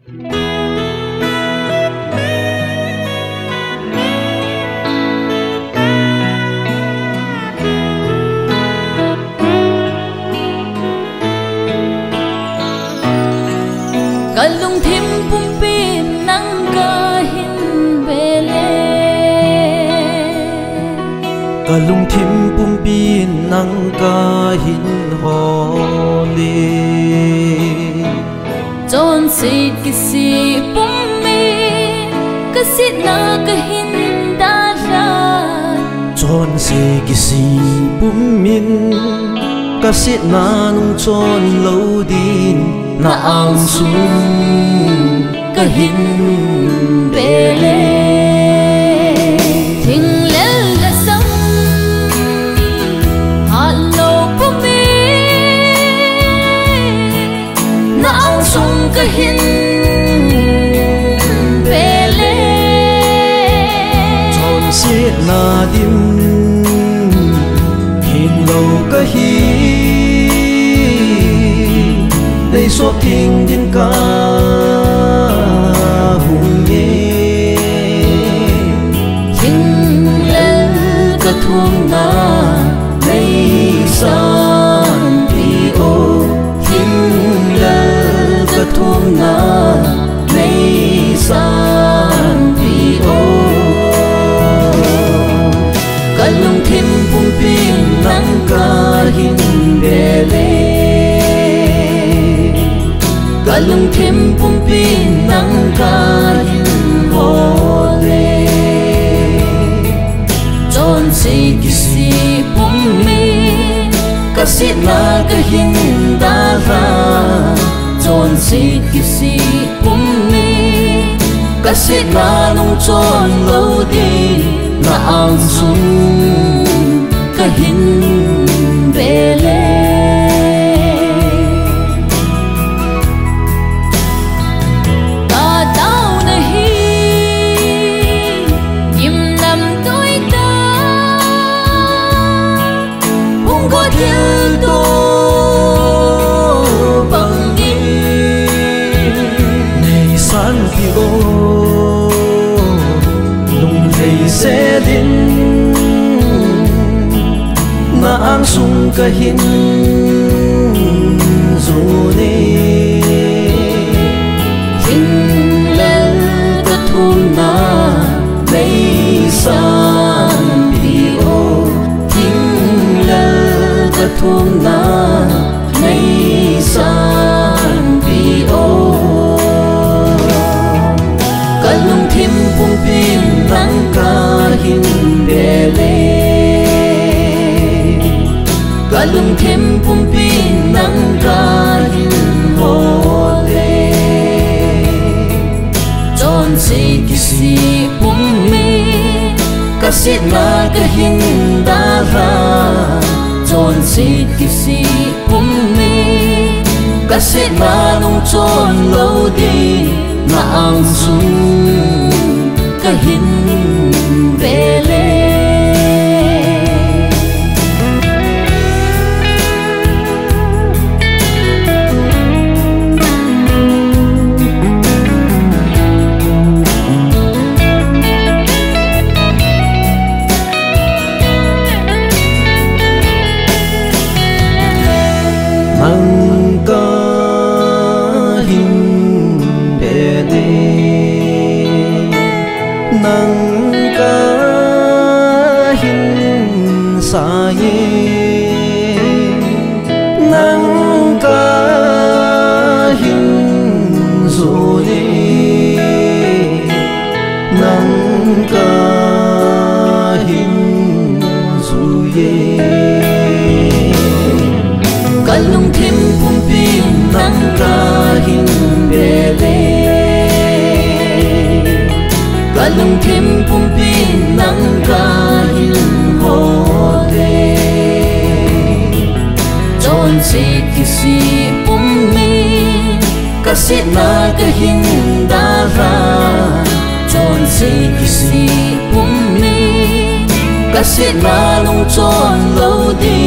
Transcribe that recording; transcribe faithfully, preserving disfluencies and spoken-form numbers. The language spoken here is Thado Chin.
Ka lungthim pumpi nang kahin be le. Ka lungthim pumpi nang kahin hol e. Chonse kisih pum in, ka sihna kahin dalha. Chonse kisih pum in, ka sihna nung chon lou din, na angsung kahin be le. Thinglel lhasam, hat lou pum in, na angsung kahin be le. Chonsetna dim hinlou kahi, nei sop ding din kahung e. Thinglel ka thumna nei sanpi o. Thinglel ka thumna nei sanpi o. Ka lungthim pumpi nang kahin be le. Ka lungthim pumpi nang kahin hol e. Chonse kisih pum in, ka sihna kahin dalha. Chonse kisih pum in, ka sihna nung chon lou din, na angsung kahin be le. Ka taona hi gimnamtui ta, hung go thilto bang in. Nei sanpi o, lungthei se din, na angsung kahin zon e. Thinglel ka thumna nei sanpi o. Thinglel ka thumna nei sanpi o. Ka lungthim pumpi nang kahin be le. Ka lungthim pumpi nang kahin hol e. Chonse kisih pum in, ka sihna kahin dalha. Chonse kisih pum in, ka sihna nung chon lou din, na angsung kahin be le. Nang kahin be de, nang kahin sa e, nang kahin zon e, nang kahin zui e. Ka lungthim pumpi nang kahin be le. Ka lungthim pumpi nang kahin hol e. Chonse kisih pum in, ka sihna kahin dalha. Chonse kisih pum in, ka sihna nung chon lou di,